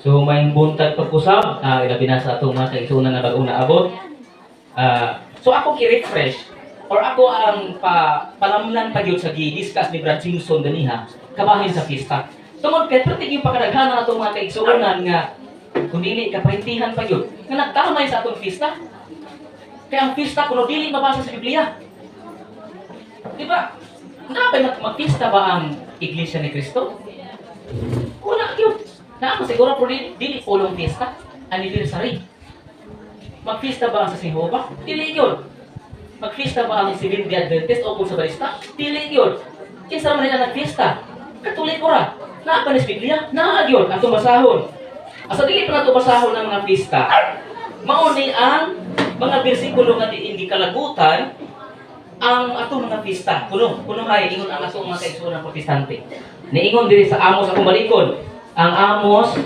So maayong buntag pag-usab, ilabi na sa atong mga kaigsuonan na bag-ong naabot. So ako i-refresh or ako ang palamlan pa gyud sa gi-discuss ni Brad Simpson ganiha kabahin sa fiesta. Tungod kay perti yung pakadaghanan atong mga kaigsuonan nga kung dili kaparintihan pa gyud nga nagtamay sa atong fiesta. Kaya ang fiesta kuno dili mabasa sa Biblia. Di ba? Naa ba magpista ba ang Iglesia ni Cristo? Wala gyud. Naa man siguro, pero dili pulong fiesta, anniversary. Magpista ba ang sa Jehova? Dili gyud. Magpista ba ang Seventh Day Adventist o kung sa Barista? Dili gyud. Kinsa man nila nagpista? Katoliko ra. Naa ba ni sa Biblia? Naa gyud. Atong basahon. Asa dili pa nato basahon ang mga pista, mao ni ang mga bersikulo nga diin gikalagutan ang atong mga pista. Kuno, kuno hay ingon ang atong mga kaigsuonan Protestante. Niingon diri sa Amos, akong balikon. Ang Amos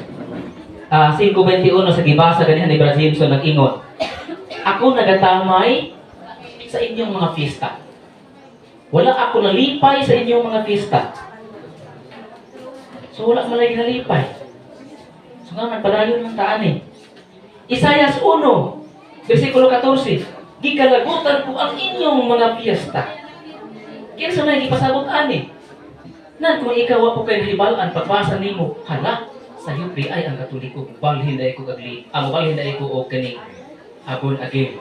5:21 sa gibasa ganihan ni Brad Simpson, nag-ingon, "Ako nagatamay sa inyong mga pista. Wala ako nalipay sa inyong mga pista." So wala man lagi nalipay. So nga nagpadayon ng taan eh. Isayas 1, versikulo 14, "Gikalagutan ko ang inyong mga piyesta." Kinsa may gipasabot ani? Nan kung ikaw wa po kay nahibalan, pagbasa nimo, hala, sa UPI ang Katoliko, balhin dai ko kagli, ang balhin dai ko og kaning born again.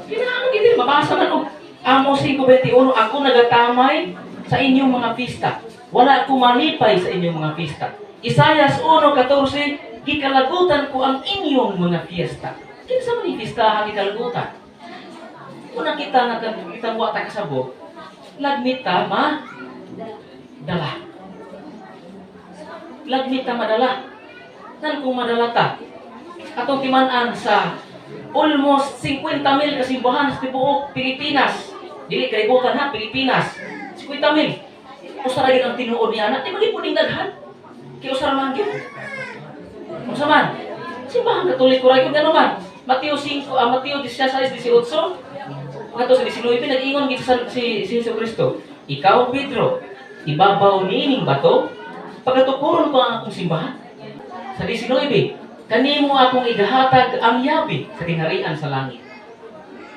Kinahanglan gid mabasa man og Amos 5:21, "Ako nagatamay sa inyong mga pista. Wala ako malipay sa inyong mga pista." Isayas 1:14, "Gikalagutan ko ang inyong mga fiesta." Kinsa man ni pista ang gikalagutan? Una kita nga kita wa ta kasabot, lagmit ta ma dala. Lagmit ta madala. Nan kung madala ta, atong timan-an sa almost 50 mil kasimbahan sa tibuok Pilipinas. Dili kalibutan ha, Pilipinas. 50 mil. Usa ra gyud ang tinuod niya ana, di ba gyud daghan? Kay usa ra man gyud. Unsa man? Simbahan Katoliko ra gyud, ano man. Mateo 5, Mateo 16:18. Ngadto sa 19, nag-ingon gid si Jesu Kristo, "Ikaw Pedro, ibabaw niining bato, pagatukuron ko ang akong simbahan." Sa 19, "Kanimo akong igahatag ang yabi sa gingharian sa langit.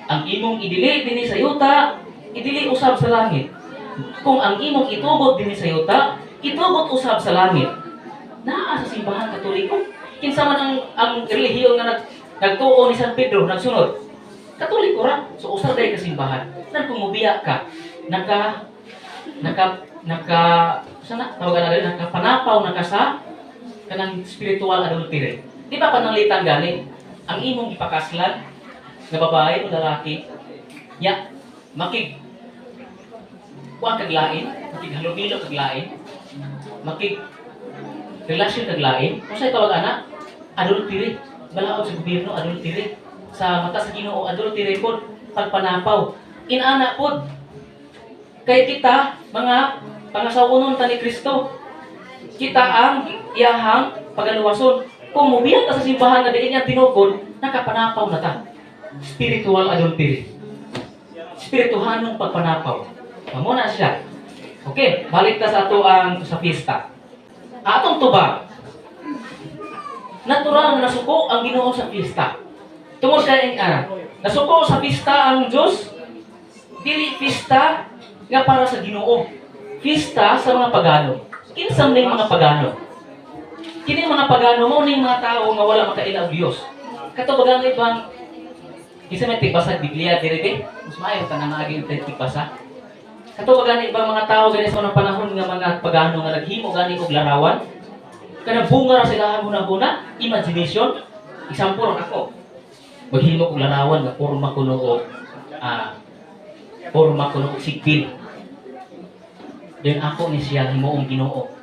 Ang imong idili dinhi sa yuta, idili usab sa langit. Kung ang imong itugot dinhi sa yuta, itugot usab sa langit." Naa sa Simbahan Katoliko. Kinsa man ang relihiyon nga nagtuo ni San Pedro, nagsunod? Katoliko ra. So usa day ka simbahan. Nan kung mubiya ka, naka naka naka sana tawagan na rin, nakapanapaw na ka sa kanang spiritual adultery. Di ba pananglitan gani ang imong ipakaslan nga babae o lalaki ya makig kuan kag lain, makig halubilo kag lain, makig relasyon kag lain, unsay tawag ana? Adultery. Balaod sa gobyerno, adultery. Sa mata sa Ginoo, adultery pod, pagpanapaw. Inana pod. Kay kita mga pangasawonon ta ni Kristo. Kita ang iyahang pagaluwason. Kung mubiya ka sa simbahan na diin niya tinukod, nakapanapaw na ta. Spiritual adultery. Spirituhanong pagpanapaw. Mao na siya. Okay, balik ta sa ato ang sa pista. Atong tubag. Natural na nasuko ang Ginoo sa pista. Tungod kay nasuko sa pista ang Diyos, dili pista nga para sa Ginoo. Pista sa mga pagano. Kinsa man ning mga pagano? Kini mga pagano mao ning mga tao nga wala makaila og Dios. Kato ba gani bang kinsa may tigbasa Biblia diri be? Mas maayo ta nga agi tigbasa. Kato ba gani bang mga tao gani sa unang panahon nga mga pagano nga naghimo gani og larawan? Kanang bunga ra sila huna-huna, imagination. Example ako. Maghimo og larawan nga porma kuno og sigbin. Then ako ni siya himuong Ginoo.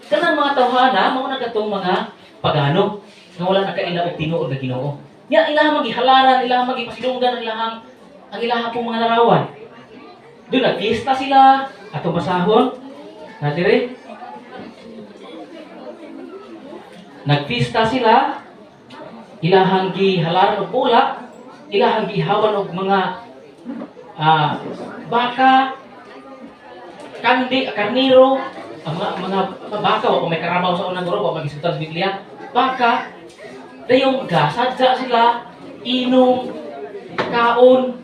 Kanang mga tawhana mao na katong mga pagano nga wala nakaila og tinuod nga Ginoo. Nya ilahang magihalaran, ilahang magipasilunggan ang ilahang pong mga larawan. Doon nagfiesta sila, atong basahon. Na dire. Nagpista sila, ilahang gihalaran og pula, ilahang gihawan og mga baka, kandi, karniro. Ang mga baka, wa may karabaw sa unang guro, wa magisgutan sa Biblia. Baka, dayong gasadya sila, inom, kaon.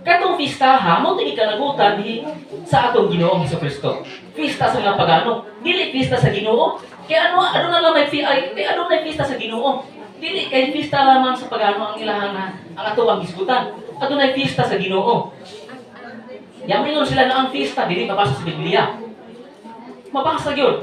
Katong fistaha, mao to gikalagutan di sa atong Ginoong Kristo. Pista sa mga pagano, dili pista sa Ginoo. Kaya ano na lang may ay, kay ano na pista sa Ginoo. Dili kay pista lamang sa pagano ang ilahan na ang ato ang gisgutan. Adunay pista sa Ginoo. Yaman sila na ang pista dili mabasa sa Biblia. Mabasa gyud.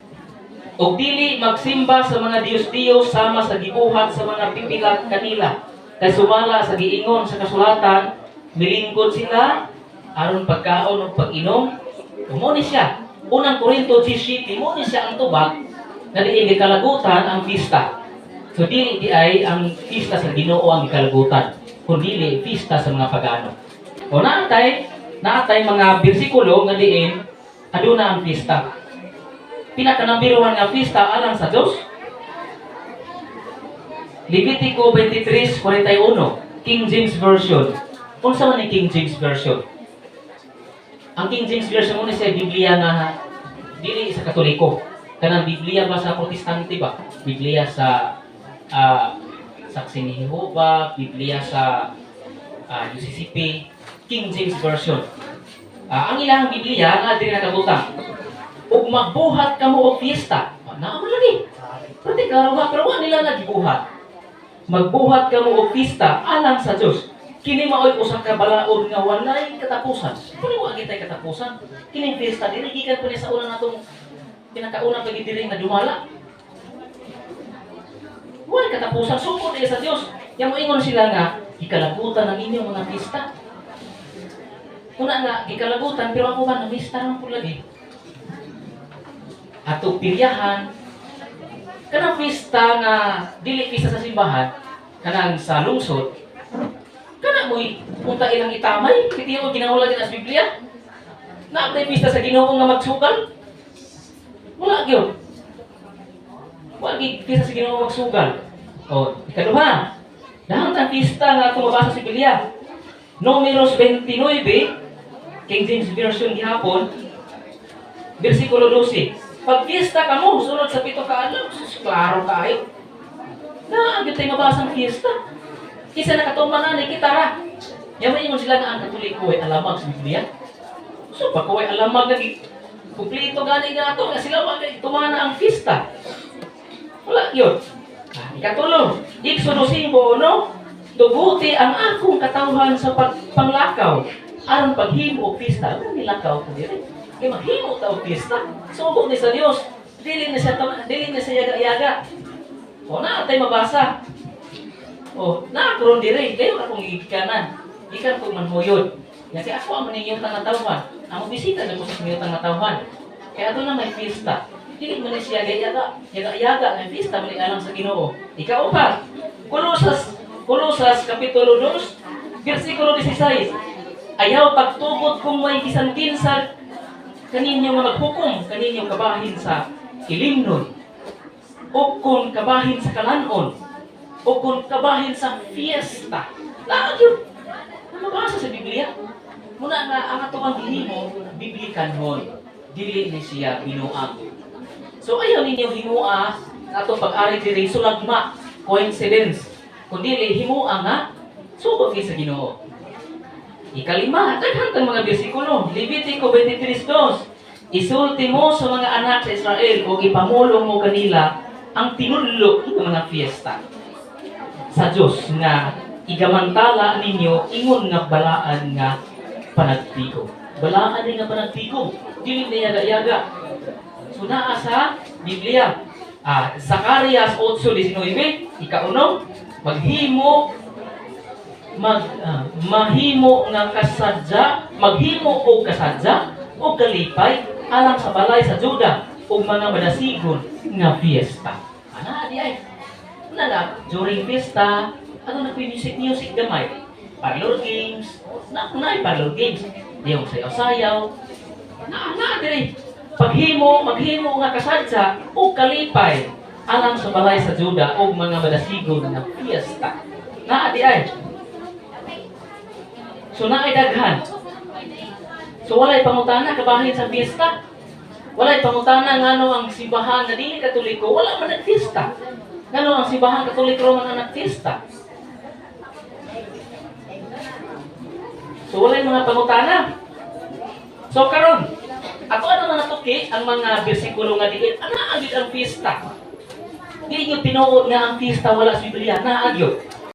Og dili magsimba sa mga diyos-diyos sama sa gibuhat sa mga pipilat kanila. Kay sumala sa giingon sa kasulatan, milingkod sila aron pagkaon ug pag-inom. Mao ni siya. Unang Korinto 17, mao ni siya ang tubag na diin gikalagutan ang pista. So dili di ay ang pista sa Ginoo ang gikalagutan, kundi pista sa mga pagano. O naatay mga bersikulo nga diin aduna ang pista. Pinaka number 1 nga pista alang sa Dios. Levitico 23:41, King James Version. Unsa man ni King James Version? Ang King James Version mao ni sa Biblia nga dili sa Katoliko. Kanang Biblia ba sa Protestante ba? Biblia sa Saksi ni Jehova, Biblia sa UCCP, King James Version. Ang ilang Biblia nga diri nakabutang. Ug magbuhat kamo og fiesta. Oh, naa man lagi. Pero di klaro ha, pero wa nila nagibuhat. Magbuhat kamo og fiesta alang sa Dios. Kini maoy usa ka balaod nga walay katapusan. Kuni wa gitay katapusan. Kining fiesta diri gikan pa ni sa una natong pinakaunang pagidiri nga dumala. Walay katapusan, sukod eh sa Dios. Yang moingon sila nga ikalagutan ang inyong mga pista. Una nga gikalagutan, pero ako ba namista naman po lagi. Ato piryahan kanang pista nga dili pista sa simbahan, kanang sa lungsod, kana mo'y punta ilang itamay, kiti ko ginahula din sa Biblia. Naa bay pista sa Ginoo nga magsugal? Wala gyud. Wala gyud pista sa Ginoo magsugal. O, ikaduha, dahang tang pista nga atong mabasa sa Biblia. Numeros 29, King James Version gihapon, versikulo 12. Pagfiesta kamo, sunod sa 7 ka adlaw, sus, klaro kaayo. Na, ang tayo mabasa ang fiesta. Kisa nakatuman na ni kita ra. Yaman ingon sila nga ang Katoliko ay alamag sa Biblia. So, pag ay alamag lagi, kumpleto gani nga ato, nga sila wa kay tumana ang fiesta. Wala yun. Ikatulo, Exodo 5, no? Tuguti ang akong katawhan sa pagpanglakaw aron paghimo og pista. Ano nilakaw ko diri? Kay maghimo ta og pista. Sugo ni sa Dios. Dili ni siya yaga-yaga. O na tay mabasa. O na karon diri kayo akong gigikanan. Gikan ko manhuyod. Ya kay ako ang maningiyong tawhan. Ang bisita na ko sa inyong tawhan. Kaya aduna may pista. Dili man ni siya yaga. Yaga-yaga may pista man alang sa Ginoo. Ikaupat, Kolosas kapitulo 2, versikulo 16. Ayaw pagtugot kung may bisan kinsa kaninyo nga maghukom kaninyo kabahin sa ilimnon o kung kabahin sa kalanon o kung kabahin sa fiesta. Naa gyud. Mabasa sa Biblia. Muna nga ang ato ang gihimo biblikanhon. Dili ni siya binuang. So ayaw ninyo himua ang atong pag-ari diri sulagma, coincidence. Kung dili himua nga sugo sa Ginoo. Ikalima, daghan tang mga bersikulo. Levitico 23:2. Isulti mo sa mga anak sa Israel o ipamulong mo kanila ang tinudlo ng mga fiesta sa Diyos nga igamantala ninyo ingon nga balaan nga panagpigong. Balaan ni nga panagpigong. Dili na yaga-yaga. So naa sa Biblia. Zacarias 8:19, ikauno, maghimo mag mahimo nga kasadya, maghimo og kasadya o kalipay alang sa balay sa Juda ug mga madasigon nga fiesta. Ana di ay. Una na, during fiesta, ano na music music gamay. Parlor games, na na parlor games. Diyong sayaw-sayaw. Na na diri. Paghimo, maghimo nga kasadya o kalipay alang sa balay sa Juda ug mga madasigon nga fiesta. Naa di ay. So naay daghan. So walay pangutana kabahin sa fiesta. Walay pangutana ngano ang simbahan na dili Katoliko wala man nagfiesta. Ngano ang Simbahan Katoliko Roman ang nagfiesta. So walay mga pangutana. So karon, ato ano mga tuki ang mga bersikulo nga diin ana agid ang fiesta. Dili gyud tinuod nga ang fiesta wala sa Biblia, naa gyud.